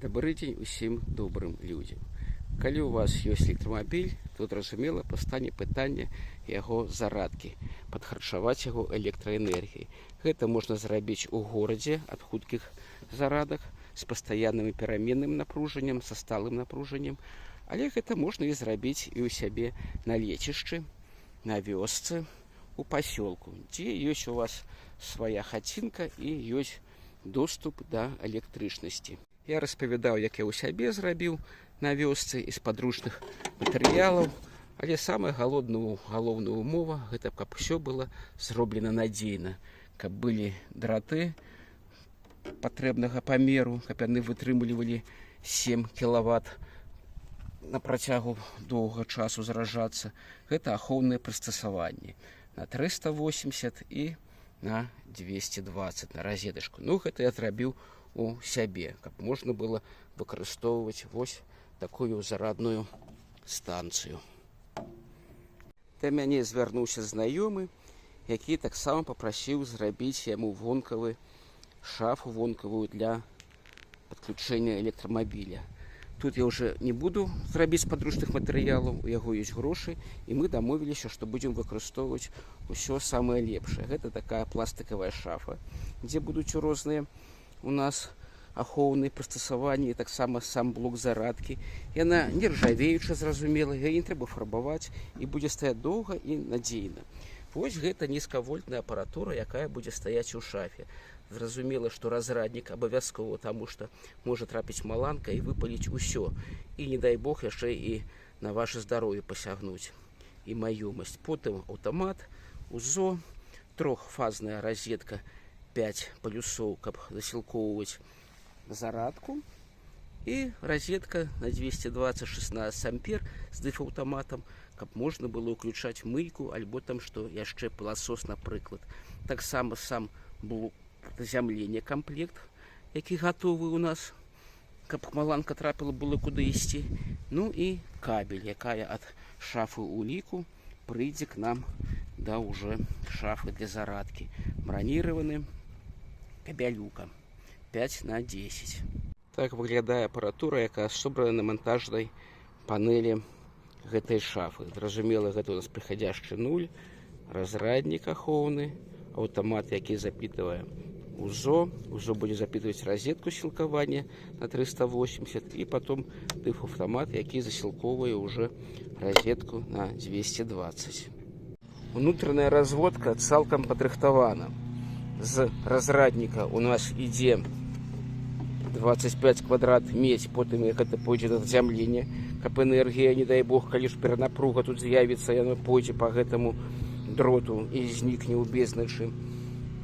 Дабры дзень усім добрым людзям. Калі ў вас ёсць электрамабіль, то, зразумела, паўстане пытанне яго зарадкі, падхарчаваць яго электраэнергіяй. Гэта можна зрабіць у горадзе ад хуткіх зарадак з пастаянным і пераменным напружаннем, са сталым напружаннем, але гэта можна і зрабіць і ў сябе на лецішчы, на вёсцы, у пасёлку, дзе ёсць у вас свая хацінка і ёсць доступ да электрычнасці. Я распавядаў, як я ў сябе зрабіў на вёсцы з падручных матэрыялаў, але самая галоўная умова — гэта каб усё было зроблена надзейна, каб былі драты патрэбнага памеру, каб яны вытрымлівалі 7 кілават на працягу доўгага часу заражацца. Гэта ахоўнае прыстасаванне на 380 і на 220 на розетачку. Ну, гэта я зрабіў у сябе, каб можна было выкарыстоўваць вось такую зарадную станцыю. Да мяне звярнуўся знаёмы, які таксама папрасіў зрабіць яму вонкавы шафу вонкавую для падключэння электрамабіля. Тут я уже не буду зрабіць з падручных матэрыялаў, у яго ёсць грошы, і мы дамовіліся, што будзем выкарыстоўваць усё самае лепшае. Гэта такая пластыкавая шафа, дзе будуць розныя у нас ахоўныя прыстасаванні і таксама сам блок зарадкі. Яна нержавеючая, зразумела, яе не трэба фарбаваць і будзе стаяць доўга і надзейна. Вось гэта нізкавольтная апаратура, якая будзе стаяць у шафе. Зразумела, што разраднік абавязкова, таму што можа трапіць маланка і выпаліць усё. І не дай бог яшчэ і на ваше здароўе пасягнуць і маёмасць. Потым аўтамат, УЗО, трохфазная розетка 5 палюсоў, каб засілкоўваць зарадку, і розетка на 220 16 ампер з дыфаўтаматам, каб можна было ўключаць мыйку альбо там што яшчэ, пыласос, напрыклад. Таксама сам блок зазямлення, камплект, які гатовы у нас, каб маланка трапіла, было куды ісці. Ну і кабель, якая ад шафы уліку прыйдзе к нам да уже шафы для зарадкі. Браніраваны кабялюка 5 на 10. Так выглядае апаратура, якая собрана на монтажнай панелі гэтай шафы. Зразумела, гэта у нас прыходящий нуль, разраднік ахоўны, аўтамат, які запітвае УЗО. УЗО будзе запітваць розетку сілкавання на 380 і потом дыфаўтамат, які засілковвае уже розетку на 220. Унутраная разводка цалкам падрыхтавана. З разрадніка у нас ідзе 25 квадрат медь, потым гэта пойдзе на зазямленне, каб энергія, не дай бог, калі ж перанапруга тут з'явіцца, яно пойдзе по гэтаму дроту і знікне ў безначы.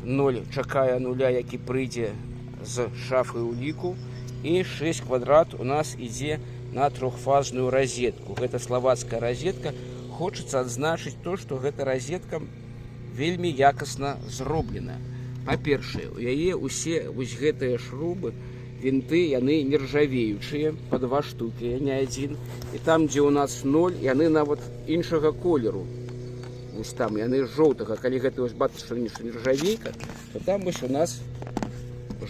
0 чакае нуля, які прыйдзе з шафы ўліку, і 6 квадрат у нас ідзе на трохфазную розетку. Гэта славацкая розетка. Хочацца адзначыць то, што гэта розетка вельмі якасна зроблена. Па-першае, у яе усе вось гэтыя шрубы, вінты, яны нержавеючыя, па два штукі, не адзін. І там, дзе ў нас 0, яны нават іншага колеру. Вось там яны жоўтага, калі гэты вось бачыць, што нержавейка, то там вось у нас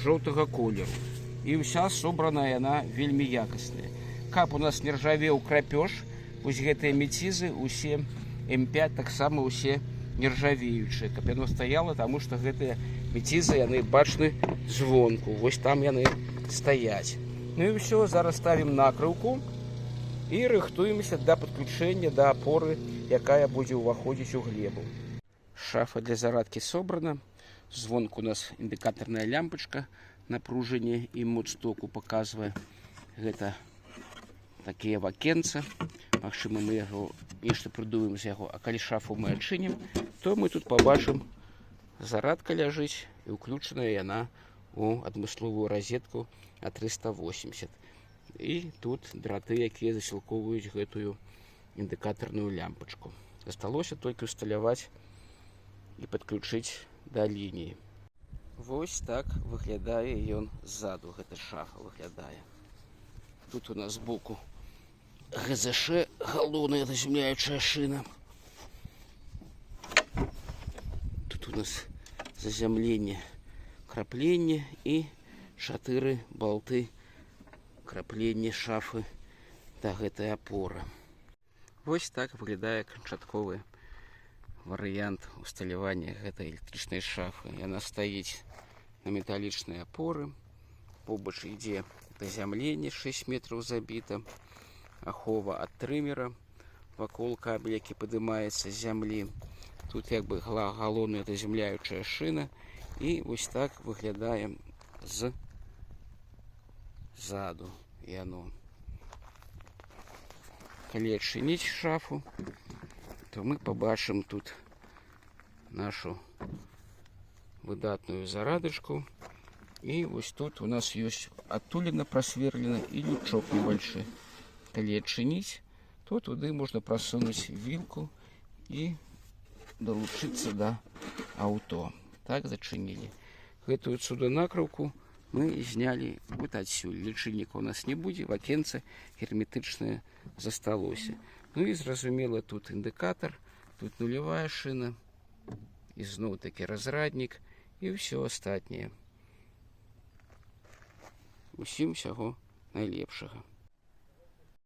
жоўтага колеру. І ўся собраная яна вельмі якасная. Каб у нас не ржавеў крапёж, вось гэтыя метізы усе М5 таксама усе нержавеючыя, каб яно стаяла, таму што гэтыя метізы, яны бачны звонку. Вось там яны стаяць. Ну і ўсё, зараз ставім накрыўку і рыхтуемся да падключэння да апоры, якая будзе ўваходзіць у глебу. Шафа для зарадкі собрана. Звонку у нас індыкатарная лямпачка напружанне і моц току паказвае. Гэта такія вакенца. Магчыма, мы яго нешта прыдумаем з яго. А калі шафу мы адчынім, то мы тут пабачым, зарадка ляжыць, і ўключаная яна у адмысловую розетку на 380. І тут драты, якія засілковваюць гэтую індыкатарную лямпачку. Засталося толькі ўсталяваць і падключыць да лініі. Вось так выглядае ён ззаду, гэта шафа выглядае. Тут у нас збоку ГЗШ, галоўная заземляючая шына. Тут у нас зазямленне, крапленне і чатыры болты. Крапленне шафы да гэтай апоры. Вось так выглядае канчатковы варыянт усталявання гэтай электрычнай шафы. Яна стаіць на металічнай апоры. Побач ідзе зазямленне, 6 метраў забіта, ахова ад трымера вакол кабеля, які падымаецца з зямлі. Тут як бы галоўная заземляючая шына, і вось так выглядае з ззаду яно. Калі адчыніць шафу, то мы пабачым тут нашу выдатную зарадачку. І вось тут у нас ёсць адтуліна прасверлена і лючок небольшы. Калі адчыніць, то туды можна прасунуць вілку і далучыцца да аўто. Так зачынілі. Гэтую цуданакрыўку мы знялі вот адсюль. Лічыльніка у нас не будзе, вакенца герметычнае засталося. Ну і, зразумела, тут індыкатар, тут нулявая шына, ізноў такі разраднік і ўсё астатняе. Усім усяго найлепшага.